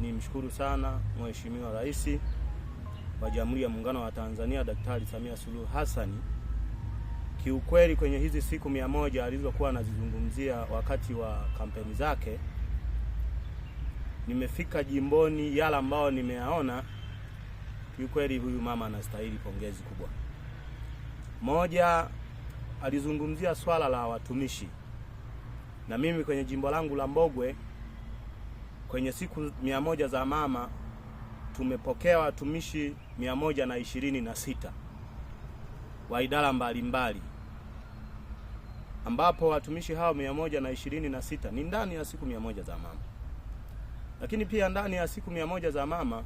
Nimshukuru sana Mheshimiwa Rais wa Jamhuri ya Muungano wa Tanzania Daktari Samia Suluhu Hassan. Kiukweli kwenye hizi siku 100 alizokuwa anazizungumzia wakati wa kampeni zake, nimefika jimboni, yale ambayo nimeyaona, kiukweli huyu mama anastahili pongezi kubwa. Moja, alizungumzia swala la watumishi, na mimi kwenye jimbo langu la Mbogwe kwenye siku 100 za mama tumepokea watumishi 126 wa idara mbalimbali, ambapo watumishi hao 126 ni ndani ya siku 100 za mama. Lakini pia ndani ya siku 100 za mama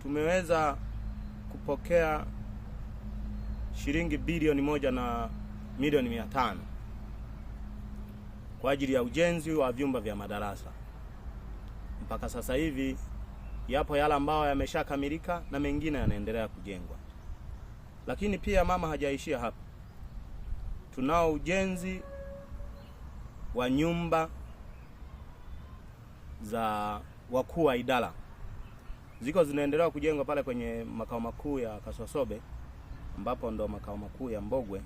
tumeweza kupokea shilingi bilioni 1 na milioni 500 kwa ajili ya ujenzi wa vyumba vya madarasa. Mpaka sasa hivi yapo yale ambayo yameshakamilika na mengine yanaendelea kujengwa. Lakini pia mama hajaishia hapa. Tunao ujenzi wa nyumba za wakuu wa idara, ziko zinaendelea kujengwa pale kwenye makao makuu ya Kasosobe, ambapo ndo makao makuu ya Mbogwe.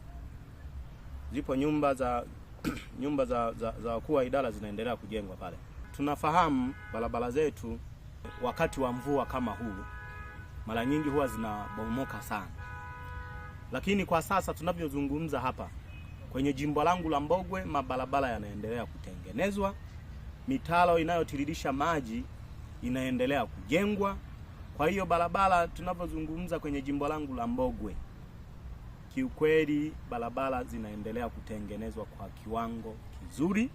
Zipo nyumba za nyumba za wakuu wa idara zinaendelea kujengwa pale. Tunafahamu barabara zetu wakati wa mvua kama huu mara nyingi huwa zinabomoka sana, lakini kwa sasa tunavyozungumza hapa kwenye jimbo langu la Mbogwe mabarabara yanaendelea kutengenezwa, mitaro inayotiririsha maji inaendelea kujengwa. Kwa hiyo barabara tunavyozungumza kwenye jimbo langu la Mbogwe, kiukweli barabara zinaendelea kutengenezwa kwa kiwango kizuri.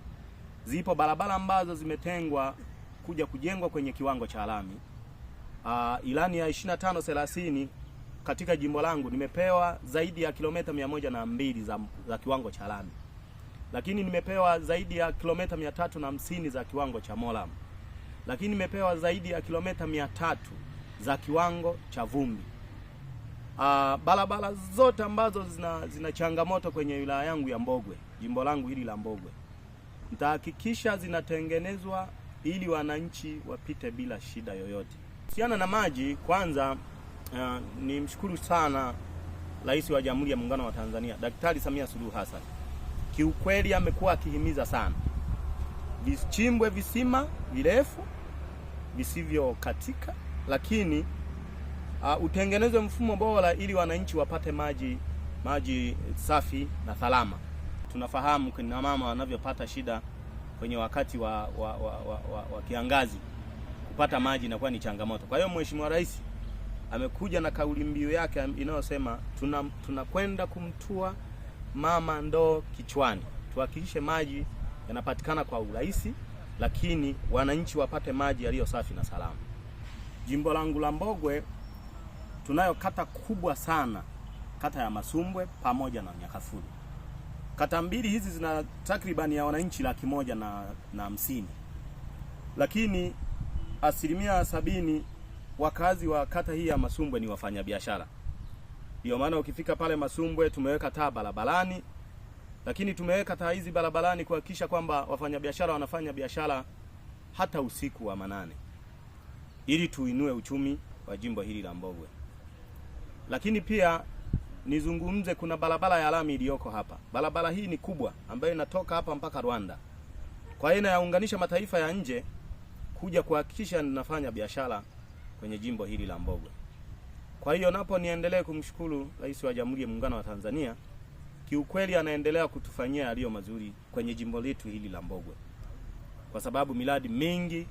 Zipo barabara ambazo zimetengwa kuja kujengwa kwenye kiwango cha lami. Ilani ya 25 30 katika jimbo langu nimepewa zaidi ya kilomita 102 za kiwango cha lami, lakini nimepewa zaidi ya kilomita 350 za kiwango cha moram, lakini nimepewa zaidi ya kilomita 300 za kiwango cha vumbi. Barabara zote ambazo zina changamoto kwenye wilaya yangu ya Mbogwe, jimbo langu hili la Mbogwe, nitahakikisha zinatengenezwa ili wananchi wapite bila shida yoyote. Kuhusiana na maji, kwanza nimshukuru sana Rais wa Jamhuri ya Muungano wa Tanzania Daktari Samia Suluhu Hassan. Kiukweli amekuwa akihimiza sana vichimbwe visima virefu visivyokatika, lakini utengenezwe mfumo bora ili wananchi wapate maji safi na salama. Tunafahamu kina mama wanavyopata shida kwenye wakati wa kiangazi, kupata maji inakuwa ni changamoto. Kwa hiyo Mheshimiwa Rais amekuja na kauli mbiu yake inayosema tunakwenda kumtua mama ndoo kichwani, tuhakikishe maji yanapatikana kwa urahisi, lakini wananchi wapate maji yaliyo safi na salama. Jimbo langu la Mbogwe tunayo kata kubwa sana, kata ya Masumbwe pamoja na Nyakafulu. Kata mbili hizi zina takribani ya wananchi 150,000, lakini 70% wakazi wa kata hii ya Masumbwe ni wafanyabiashara. Ndio maana ukifika pale Masumbwe tumeweka taa barabarani, lakini tumeweka taa hizi barabarani kuhakikisha kwamba wafanyabiashara wanafanya biashara hata usiku wa manane, ili tuinue uchumi wa jimbo hili la Mbogwe. Lakini pia nizungumze, kuna barabara ya lami iliyoko hapa. Barabara hii ni kubwa ambayo inatoka hapa mpaka Rwanda, kwa hiyo inayaunganisha mataifa ya nje kuja kuhakikisha ninafanya biashara kwenye jimbo hili la Mbogwe. Kwa hiyo napo niendelee kumshukuru Rais wa Jamhuri ya Muungano wa Tanzania, kiukweli anaendelea kutufanyia yaliyo mazuri kwenye jimbo letu hili la Mbogwe, kwa sababu miradi mingi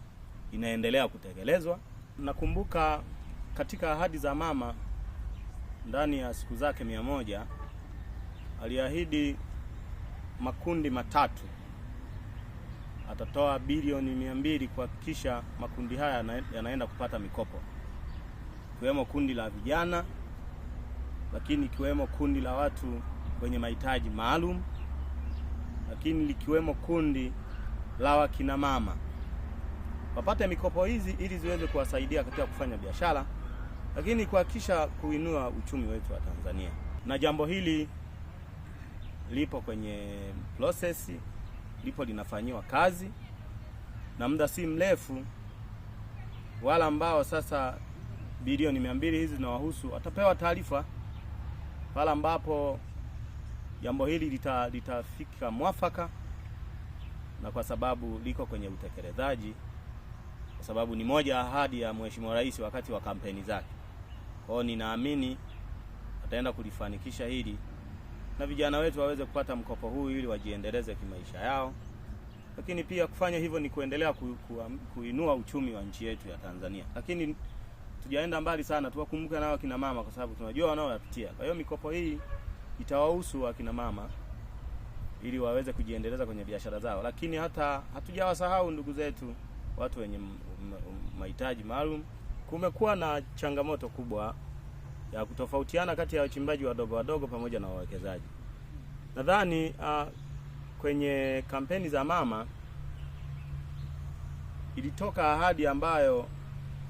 inaendelea kutekelezwa. Nakumbuka katika ahadi za mama ndani ya siku zake 100 aliahidi makundi matatu, atatoa bilioni 200 kuhakikisha makundi haya yanaenda kupata mikopo, ikiwemo kundi la vijana, lakini ikiwemo kundi la watu wenye mahitaji maalum, lakini likiwemo kundi la wakina mama wapate mikopo hizi ili ziweze kuwasaidia katika kufanya biashara, lakini kuhakikisha kuinua uchumi wetu wa Tanzania. Na jambo hili lipo kwenye process, lipo linafanyiwa kazi, na muda si mrefu Wale ambao sasa bilioni 200 hizi zinawahusu watapewa taarifa pale ambapo jambo hili litafika mwafaka, na kwa sababu liko kwenye utekelezaji, kwa sababu ni moja ahadi ya Mheshimiwa Rais wakati wa kampeni zake. Kwa hiyo ninaamini ataenda kulifanikisha hili na vijana wetu waweze kupata mkopo huu ili wajiendeleze kimaisha yao, lakini pia kufanya hivyo ni kuendelea kuinua uchumi wa nchi yetu ya Tanzania. Lakini tujaenda mbali sana, tuwakumbuke nao akina mama, kwa sababu tunajua wanaoyapitia. Kwa hiyo mikopo hii itawahusu akina mama ili waweze kujiendeleza kwenye biashara zao, lakini hata hatujawasahau ndugu zetu watu wenye mahitaji maalum. Kumekuwa na changamoto kubwa ya kutofautiana kati ya wachimbaji wadogo wadogo pamoja na wawekezaji. Nadhani kwenye kampeni za mama ilitoka ahadi ambayo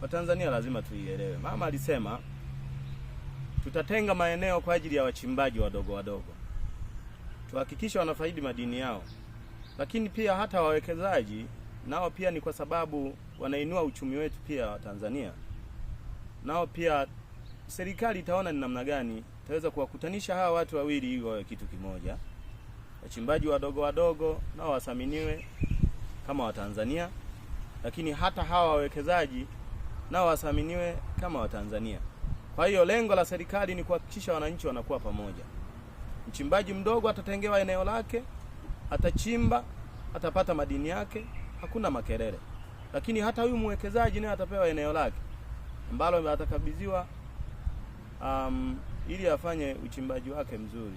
Watanzania lazima tuielewe. Mama alisema tutatenga maeneo kwa ajili ya wachimbaji wadogo wadogo, tuhakikishe wanafaidi madini yao, lakini pia hata wawekezaji nao pia ni kwa sababu wanainua uchumi wetu pia wa Tanzania, nao pia serikali itaona ni namna gani itaweza kuwakutanisha hawa watu wawili ili wawe kitu kimoja, wachimbaji wadogo wadogo nao wathaminiwe kama Watanzania, lakini hata hawa wawekezaji nao wathaminiwe kama Watanzania. Kwa hiyo lengo la serikali ni kuhakikisha wananchi wanakuwa pamoja. Mchimbaji mdogo atatengewa eneo lake, atachimba, atapata madini yake, hakuna makelele. Lakini hata huyu mwekezaji naye atapewa eneo lake ambalo atakabidhiwa ili afanye uchimbaji wake mzuri.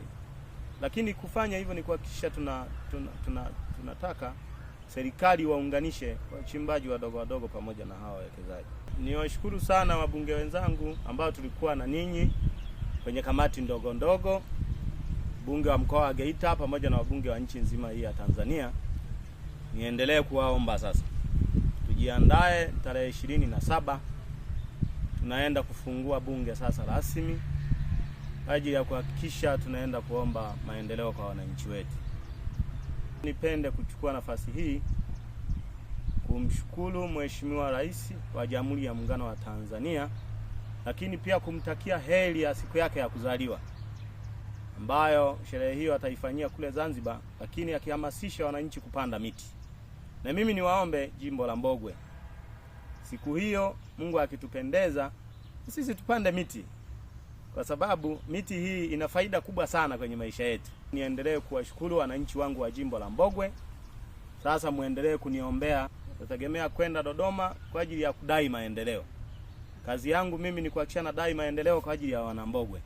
Lakini kufanya hivyo ni kuhakikisha tunataka serikali waunganishe wachimbaji wadogo wadogo pamoja na hawa wawekezaji. Niwashukuru sana wabunge wenzangu ambao tulikuwa na ninyi kwenye kamati ndogo ndogo, bunge wa mkoa wa Geita pamoja na wabunge wa nchi nzima hii ya Tanzania. Niendelee kuwaomba sasa tujiandae, tarehe 27 tunaenda kufungua bunge sasa rasmi kwa ajili ya kuhakikisha tunaenda kuomba maendeleo kwa wananchi wetu. Nipende kuchukua nafasi hii kumshukuru Mheshimiwa Rais wa Jamhuri ya Muungano wa Tanzania, lakini pia kumtakia heri ya siku yake ya kuzaliwa ambayo sherehe hiyo ataifanyia kule Zanzibar, lakini akihamasisha wananchi kupanda miti. Na mimi niwaombe jimbo la Mbogwe, siku hiyo Mungu akitupendeza, sisi tupande miti, kwa sababu miti hii ina faida kubwa sana kwenye maisha yetu. Niendelee kuwashukuru wananchi wangu wa jimbo la Mbogwe. Sasa muendelee kuniombea. Nategemea kwenda Dodoma kwa ajili ya kudai maendeleo. Kazi yangu mimi ni kuhakikisha nadai maendeleo kwa ajili ya wanambogwe.